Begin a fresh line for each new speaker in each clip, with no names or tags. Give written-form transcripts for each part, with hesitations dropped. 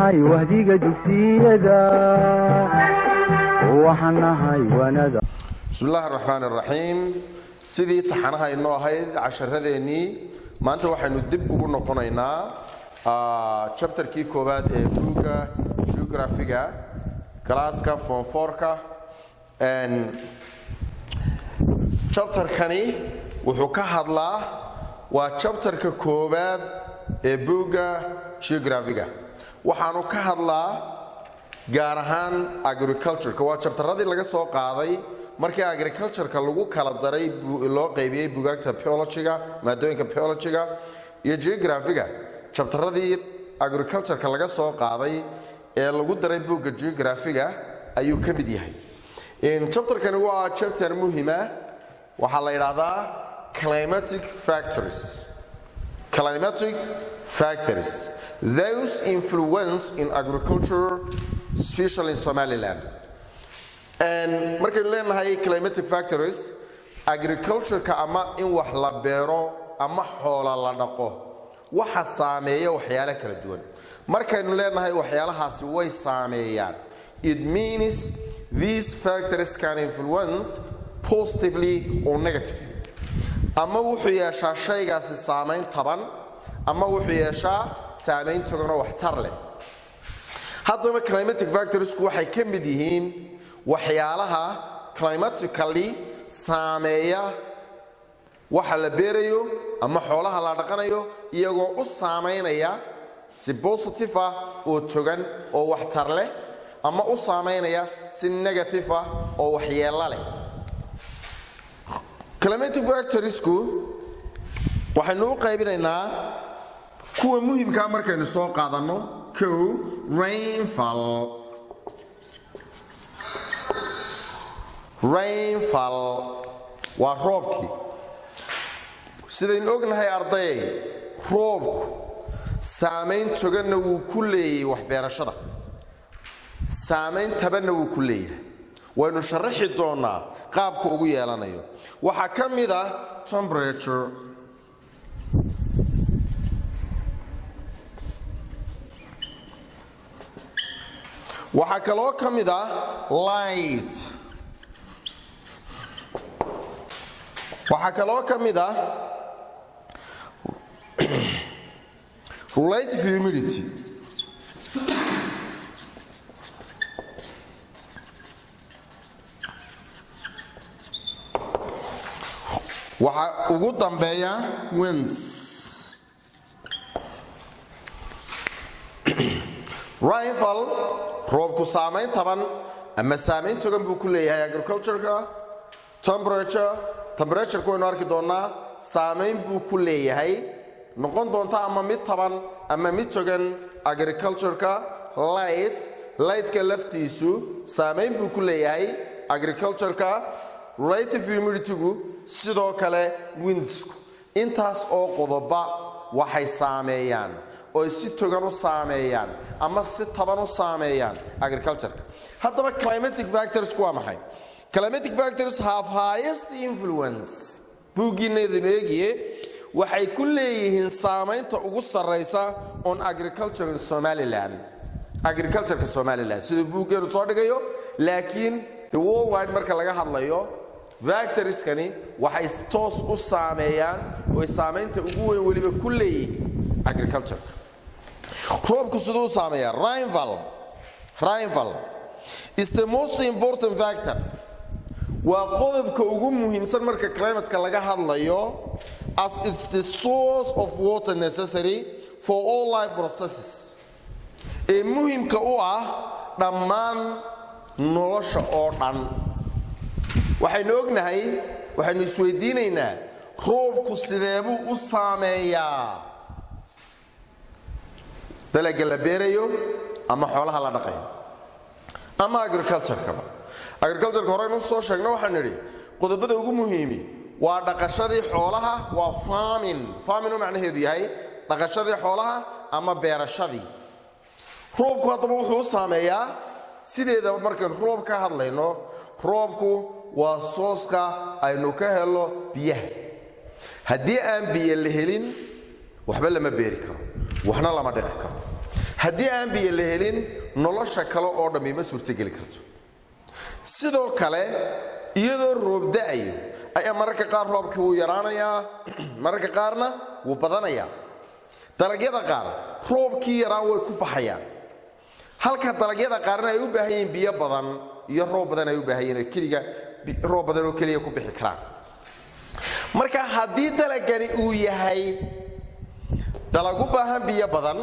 Nahay wahdiga dugsiyada, waxaan nahay wanada.
Bismi illaahi araxmaan iraxiim. Sidii taxanaha inoo ahayd casharadeenii, maanta waxaynu dib ugu noqonaynaa chapterkii koowaad ee buugga geographiga, classka form fourka. Chapterkani wuxuu ka hadlaa, waa chapterka koowaad ee buugga geographiga, waxaanu ka hadlaa gaar ahaan agricultureka. Waa chapteradii laga soo qaaday markii agricultureka lagu kala daray, loo qaybiyey bugaagta biologyga, maadooyinka biologyga iyo geographiga. Chapteradii agricultureka laga soo qaaday ee lagu daray buugga geographiga ayuu ka mid yahay. Chapterkani waa chapter muhima. Waxaa la yidhaahdaa climatic factors, climatic factors those influence in agriculture, especially in Somaliland. Markaynu leenahay climatic factors, agricultureka ama in wax la beero ama xoola la dhaqo waxa saameeya waxyaalo kala duwan. Markaynu leenahay waxyaalahaasi way saameeyaan, it means these factors can influence positively or negatively. Ama wuxuu yeeshaa shaygaasi saamayn taban, ama wuxuu yeeshaa saamayn toganoo waxtar leh. Haddaba climatic factorsku waxay ka mid yihiin waxyaalaha climatically saameeya waxa la beerayo ama xoolaha la dhaqanayo, iyagoo u saamaynaya si positive ah oo togan oo waxtar leh, ama u saamaynaya si negative ah oo waxyeello leh. Climatic factorsku waxaynu u qaybinaynaa kuwa muhimkaa markaynu soo qaadanno. Kow, rainfall. Rainfall waa roobkii. Sidaynu ognahay, ardayay, roobku saamayn toganna wuu ku leeyahay waxbeerashada, saamayn tabanna wuu ku leeyahay. Waynu sharaxi doonnaa qaabka ugu yeelanayo. Waxaa ka mid ah temperature. Waxaa kaloo ka mid ah light. Waxaa kaloo ka mid ah relative humidity. Waxaa ugu dambeeya winds. Rainfall, roobku saamayn taban ama saamayn togan buu ku leeyahay agricultureka. Temperature, temperatureka waynu arki doonnaa, saamayn buu ku leeyahay, noqon doonta ama mid taban ama mid togan agricultureka. Light, lightka laftiisu saamayn buu ku leeyahay agricultureka. Relative humiditygu sidoo kale, windsku. Intaas oo qodoba waxay saameeyaan oy si togan u saameeyaan ama si taban u saameeyaan agricultureka. Haddaba climatic factors waa maxay? Climatic factors have highest influence, buuggiina idin eegiye, waxay ku leeyihiin saamaynta ugu sarraysa on agriculture in Somaliland, agricultureka Somaliland siduu buuggeenu soo dhigayo. Laakiin the worldwide marka laga hadlayo, factorskani waxay toos u saameeyaan oy saamaynta ugu weyn weliba ku leeyihiin agricultureka. Roobku siduu u saameeyaa? Rainfall. Rainfall is the most important factor, waa qodobka ugu muhiimsan marka climateka laga hadlayo, as it's the source of water necessary for all life processes, ee muhimka u ah dhammaan nolosha oo dhan. Waxaynu ognahay, waxaynu isweydiinaynaa, roobku sideebuu u saameeyaa dalaga la beerayo ama xoolaha la dhaqayo ama agriculturekaba? Agricultureka horeynu soo sheegno, waxaan nidhi qodobada ugu muhiimi waa dhaqashadii xoolaha, waa farming. Farming oo macnaheedu yahay dhaqashadii xoolaha ama beerashadii. Roobku haddaba wuxuu u saameeyaa, sideedaba markaynu roob ka hadlayno, roobku waa sourceka aynu ka helo biyaha. Haddii aan biyo la helin, waxba lama beeri karo, waxna lama dhiqi karo. Haddii aan biyo la helin, nolosha kale oo dhammi ma suurtogeli karto. Sidoo kale, iyadoo roob da'ayo ayaa mararka qaar roobkii wuu yaraanayaa, mararka qaarna wuu badanayaa. Dalagyada qaar roobkii yaraa way ku baxayaan, halka dalagyada qaarna ay u baahan yihiin biyo badan iyo roob badan ay u baahan yihiin oo keliga roob badan oo keliya ku bixi karaan. Marka haddii dalagani uu yahay dalag u baahan biyo badan,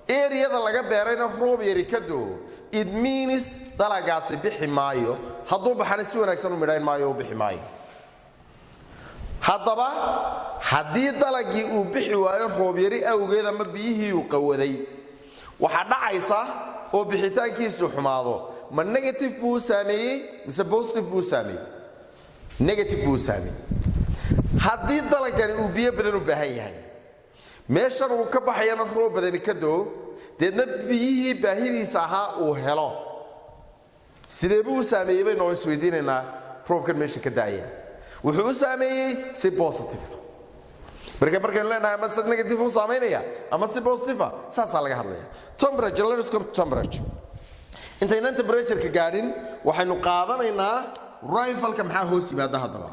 eriyada laga beerayna roob yari ka doo, it means dalagaasi bixi maayo. Hadduu baxana, si wanaagsan u midhayn maayo, u bixi maayo. Haddaba haddii dalagii uu bixi waayo roob yari awgeed ama biyihii uu qawaday, waxaa dhacaysa oo bixitaankiisu xumaado. Ma negative buu u saameeyey mise positive buu u saameeyey? Negative buu u saameeyey. Haddii dalagani uu biyo badan u baahan yahay, meeshan uu ka baxayana roob badani ka doo, deedna biyihii baahidiisa ahaa uu helo, sidee buu u saameeyey baynu isweydiinaynaa. Roobkan meesha ka daaya wuxuu u saameeyey si positive. Marka markaynu leenahay ama si negative u saamaynaya ama si positive, saasaa laga hadlaya. Temperature, let us come to temperature. Intaynan temperature-ka gaadhin, waxaynu qaadanaynaa rainfall-ka. Maxaa hoos yimaada haddaba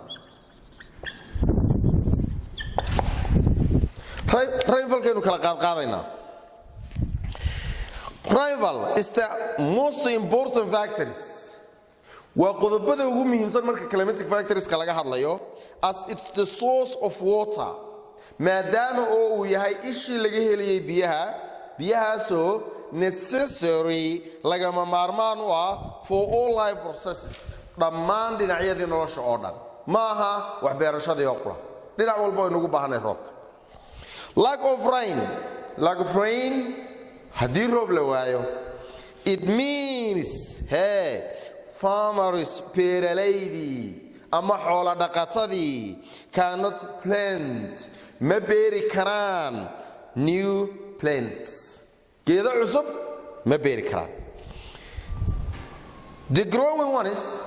rainfall-kaynu kala qaadqaadaynaa. Rainfall is the most important factors, waa qodobada ugu muhiimsan marka climatic factorska laga hadlayo, as it's the source of water, maadaama oo uu yahay ishii laga helayay biyaha, biyahaasoo necessary, lagama maarmaan u ah, for all life processes, dhammaan dhinacyadii nolosha oo dhan. Ma aha waxbeerashadii oo qura, dhinac walba waynu ugu baahanay roobka. Lack of rain, lack of rain, haddii roob la waayo, it means hee farmers, beeralaydii ama xoolo dhaqatadii, cannot plant, ma beeri karaan, new plants, geedo cusub ma beeri karaan. The growing ones,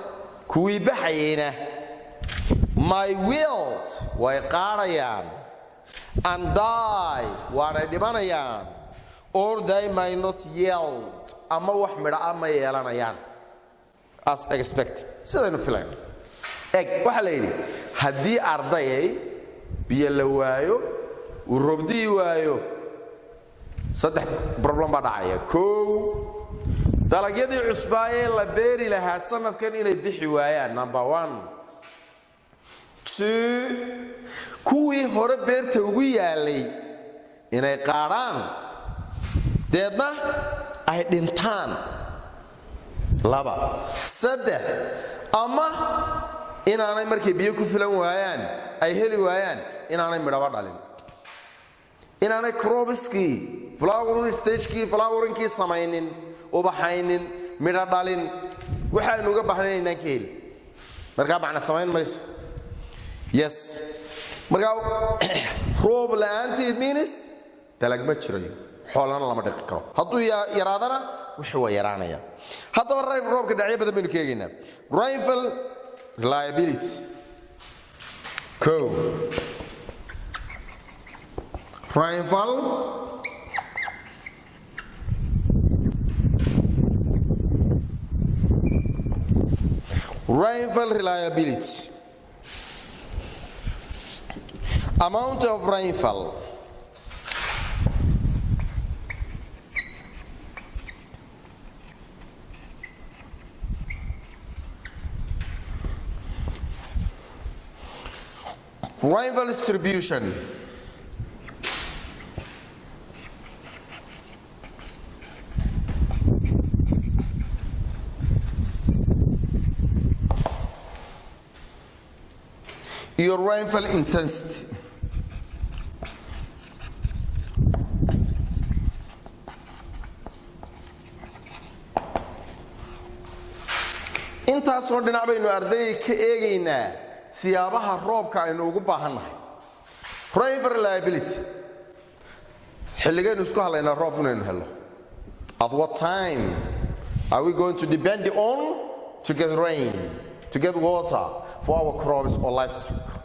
kuwii baxayeyna, may wilt, way qaadhayaan, and die, waanay dhimanayaan, or they may not yield, ama wax midha ah ma yeelanayaan, as expected, sidaynu filayno. Eg, waxaa la yidhi haddii ardayay biyo la waayo, uu roobdi'i waayo, saddex problem baa dhacaya. Kow, dalagyadii cusbaayee la beeri lahaa sanadkan inay bixi waayaan, number one. Two, kuwii hore beerta ugu yaalay inay qaadhaan, deedna ay dhintaan, laba. Saddex, ama inaanay markay biyo ku filan waayaan, ay heli waayaan, inaanay midhaba dhalin, inaanay crops-kii flowering stagekii, floweringkii samaynin, ubaxaynin, midho dhalin. Waxaaynu uga baahnayn inaan ka heli, markaa macna samayn mayso. Yes, markaa roob la'aanteed means dalag ma jirayo, xoolana lama dhiqi karo. Hadduu yaraadana, wixii waa yaraanaya. Haddaba roobka dhinacyo badan baynu ka eegaynaa. Rainfall reliability. Ko, rainfall rainfall reliability, amount of rainfall, rainfall distribution, iyo rainfall intensity. Intaasoo dhinac baynu ardayga ka eegaynaa siyaabaha roobka aynu ugu baahannahay. Rainfall reliability, xilligaynu isku hadlaynaa roob inaynu helo? At what time are we going to depend on to get rain, to get water for our crops or livestock?